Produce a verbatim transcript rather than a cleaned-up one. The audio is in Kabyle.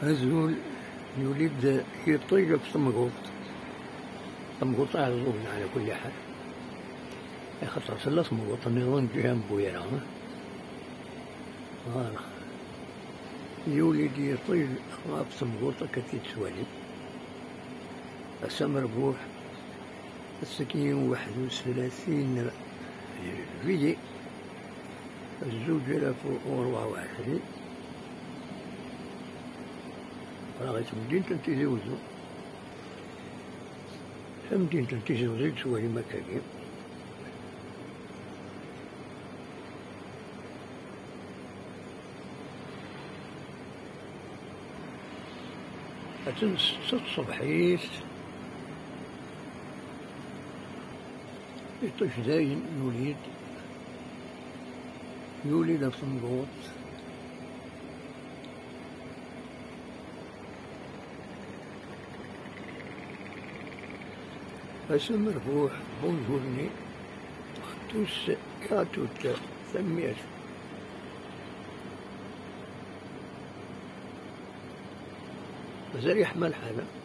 Azul, yuli-d yiṭij ɣef temguḍt. Temguḍt aɛeẓẓug ɛla kulli ḥal. Axaṭer tella temguḍt nniḍen ǧiha n Buyra. Voilà. Yuli-d yiṭij ɣef temguḍt akka tt-id-tettwalim. Ass amerbuḥ, ass-agi waḥed u tlatin juillet, zuǧ alaf u rebɛa u ɛecrin. Qqleɣ i temdint n Tizi Uzzu. Tamdint n Tizi Uzzu i tettwalim akkagi. Atan setta tṣebḥit, iṭij dayen yuli-d, yuli-d ɣef temguḍt. Ass amerbuḥ, bonjour-nni, à tous et à toutes, tanemmirt. Mazal yeḥma lḥal, ha?